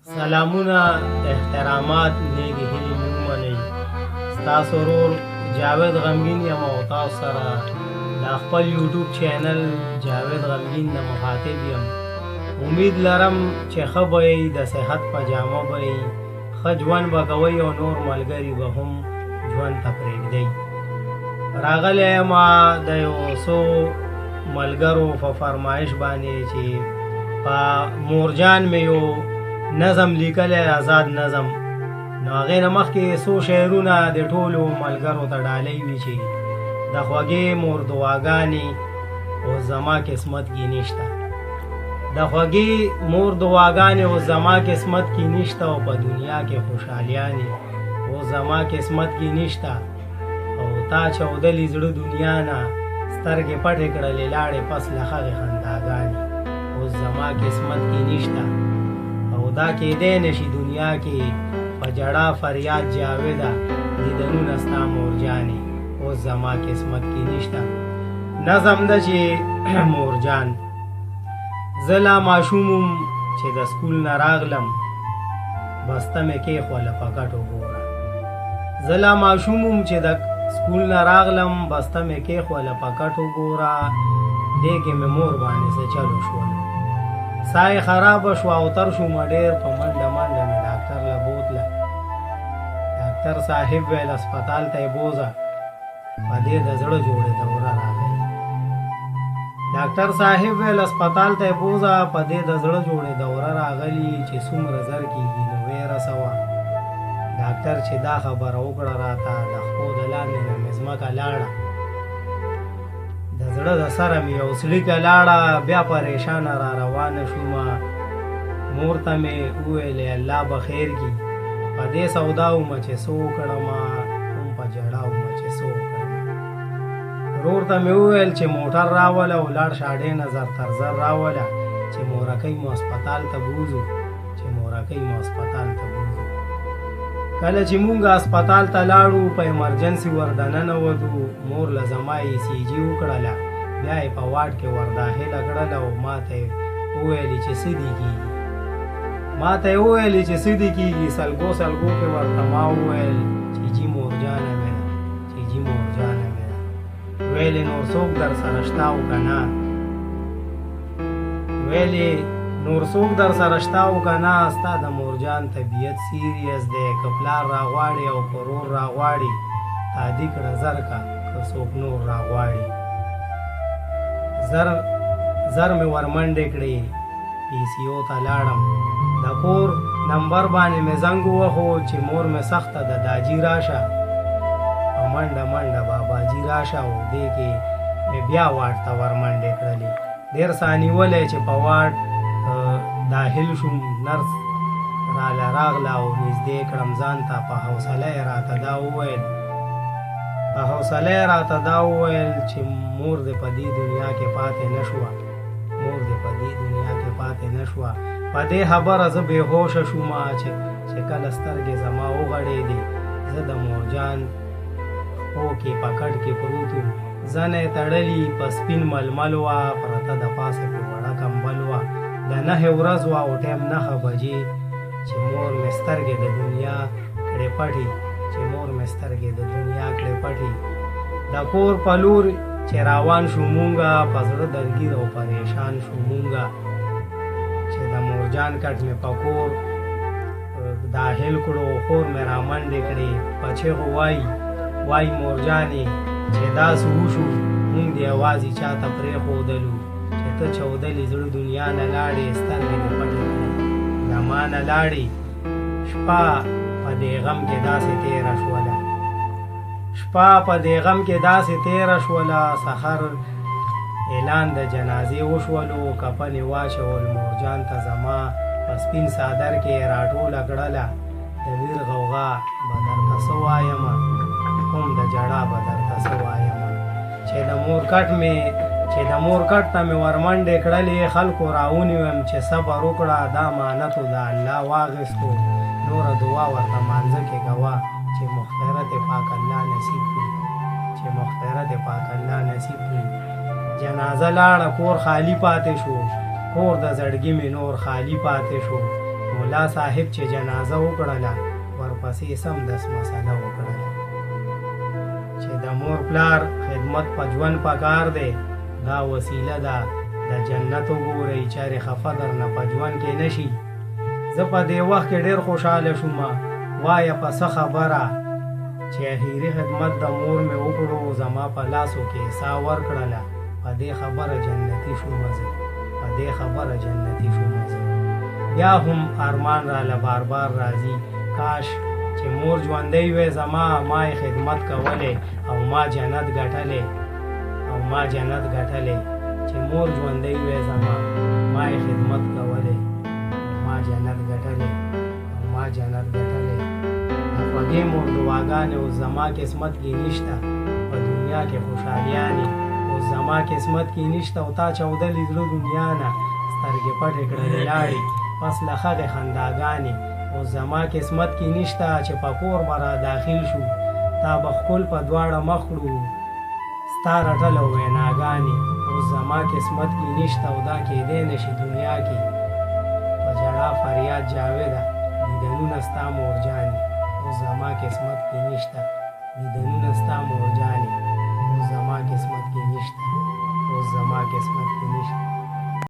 سلامونه، احترامات، نیکې هیلې مې ومنئ. ستاسو ورور جاوید غمګین یم او تاسو سره د خپل یوټیوب چینل جاوید غمګین نه مخاطب یم. امید لرم چې ښه به یئ، د صحت په جامه به یئ، ښه ژوند به کوئ او نور ملګري به هم ژوند ته پرېږدئ. راغلی یم د یو څو ملګرو په فرمایش باندې چې په مورجان مې یو نظم لیکلی، آزاد نظم. نو هغې نه مخکې څو شعرونه د ټولو ملګرو ته ډالۍ وي چې د خوږې مور دعاګانې اوس زما قسمت کې نشته، د خوږې مور دعاګانې اوس زما قسمت کې نشته، او په دنیا کې خوشحالیانې اوس زما قسمت کې نشته. او تا چودلې زړه دنیا نه سترګې پټې کړلې لاړې پس له هغې خنداګانې اوس زما قسمت کې نشته. او دا کېدی نشي دنیا کې په ژړا فریاد جاویده دیدنونه ستا مورجانې اوس زما قسمت کې نشته. نظم ده چې مورجان، زه لا ماشوم وم چې د سکول نه راغلم، بسته مې کېښوله په کټ وګوره. زه لا ماشوم وم چې د سکول نه راغلم، بسته مې کېښوله په کټ وګوره. دې کې مې مور باندې څه چل وشول، سا یې خرابه شوه او تر شوم ډېر په منډه منډه مې ډاکټر له بوتله. ډاکټر صاحب ویل هسپتال ته یې بوځه، په دې د زړه جوړې دوره راغی. ډاکټر صاحب ویل هسپتال ته یې بوځه، په دې د زړه جوړې دوره راغلي چې څومره زر کېږي نو ویې رسوه. ډاکټر چې دا خبره وکړه راته، د خپو د لاندې نه مې ځمکه لاړه، د زړه د سره مې یو څړیکه لاړه. بیا پریشانه را روانه شومه، مور ته مې وویلې الله به خیر کړي. په دې سودا ومه چې څه وکړمه، هم په ژړا ومه چې څه وکړمه. ورور ته مې وویل چې موټر راوله او لاړ شاډې نه زر تر زر راوله چې مورکۍ مو هسپتال ته بوځو، چې مورکۍ مو هسپتال ته بوځو. کله چې مونږ هسپتال ته لاړو، په ایمرجنسي ور دننه وتو. مور له زما ای سي جي وکړله، بیا یې په واټ کې ور داخله کړله او ما ته یې وویلې چې څه دي کېږي، ما ته یې وویلې چې څه دي کېږي. سلګو سلګو کې ورته ما وویل چې جي مورجانه مې ده، چې جي مورجانه مې ده. ویلې نور څوک در سره شته او که نه؟ ویلې نور څوک در سره شته او که نه؟ ستا د مورجان طبیعت سیریس دی، که پلار راغواړي او که ورور راغواړي تادي کړه زر که، که څوک نور راغواړي. زر زر مې ورمنډې کړې، پی سی او ته لاړم. د کور نمبر باندې مې زنګ ووهو چې مور مې سخته ده، داجي راشه. په منډه منډه باباجي راشه او دې کې مې بیا واټ ته ورمنډې کړلې. ډېر سا نیولی چې په واټ داخل شوم، نرس راله راغله او نږدې کړم ځان ته. په حوصله یې راته دا وویل، په حوصله یې راته دا وویل چې مور دې په دې دنیا کې پاتې نه شوه، مور دې په دې دنیا کې پاتې نه شوه. په دې خبره زه بېهوشه شوم چې کله سترګې زما وغړېدې، زه د مورجان خپو کې په کټ کې پروت وم. زنه یې تړلي په سپین ململ وه، پرته د پاسه پې وړه کمبل وه. د نهې ورځ وه او ټایم 9 بجې چې مور مې سترګې د دنیا کړې پټې، چې مور مې سترګې د دنیا کړې پټې. د کور په لور چې روان شو مونږه، په زړه درګیر او پریشان شو مونږه. چې د مورجان کټ مې په کور داخل کړو، خور مې رامنډې کړې په چیغو وایي وایي مورجانې چې داسې وشو، مونږ دې یوازې چاته پرېښودلو چې ته چودلې زړه دنیا نه لاړې، سترګې دې پټې کړې له ما نه لاړې. شپه په دې غم کې داسې تېره شوله، شپه په دې غم کې داسې تېره شوله. سحر اعلان د جنازې وشولو، کفن یې واچول مورجان ته زما په سپین څادر کې یې راټوله کړله. د ویر غوغا به درته څه وایمه، هم د ژړا به درته څه وایمه. چې د مور کټ مې، چې د مور کټ ته مې ورمنډې کړلې، خلکو راونیوم چې صبر وکړه، دا مانت د الله واخیستو، نوره دعا ورته مانځه کې کوه چې مغفرت پاک الله نصیب کړي، چې مغفرت پاک الله نصیب کړي. جنازه لاړه، کور خالی پاتې شو، کور د زړګي مې نور خالی پاتې شو. ملا صاحب چې جنازه وکړله، ورپسې سمدس مسله وکړله. چې د مور پلار خدمت په ژوند پکار دی، دا وسیله ده د جنت. وګورئ چېرې خفه درنه په ژوند کې نشي. زه په دې وخت کې ډېر خوشحاله شوم، وایه په څه خبره؟ چې اخیري خدمت د مور مې وکړو، زما په لاسو کې سا ورکړله، په دې خبره جنتي شوم زه، په دې خبره جنتي شوم زه. بیا هم ارمان راله بار بار راځي، کاش چې مور ژوندۍ وی زما، ما یې خدمت کولی او ما جنت ګټلی، او ما جنت ګټلی. چې مور ژوندۍ وی زما، ما یې خدمت کولی او ما جنت ګټلی، او ما جنت ګټلی. د خوږې مور دعاګانې اوس زما قسمت کې نشته، په دنیا کې خوشحالیانې اوس زما قسمت کې نشته. او تا چاودلې زړه دنیا نه، سترګې پټې کړلې لاړې پس له هغې خنداګانې اوس زما قسمت کې نشته. چې په کور به را داخل شو، تا به ښکل په دواړه مخ کړو، ستا رټل او ویناګانې اوس زما قسمت کې نشته. او دا کېدی نه شي دنیا کې په ژړا فریاد جاویده دیدنونه ستا مورجانې اوس زما قسمت کې نشته، دیدنونه ستا مورجانې اوس زما قسمت کې نشته، اوس زما قسمت کې نشته.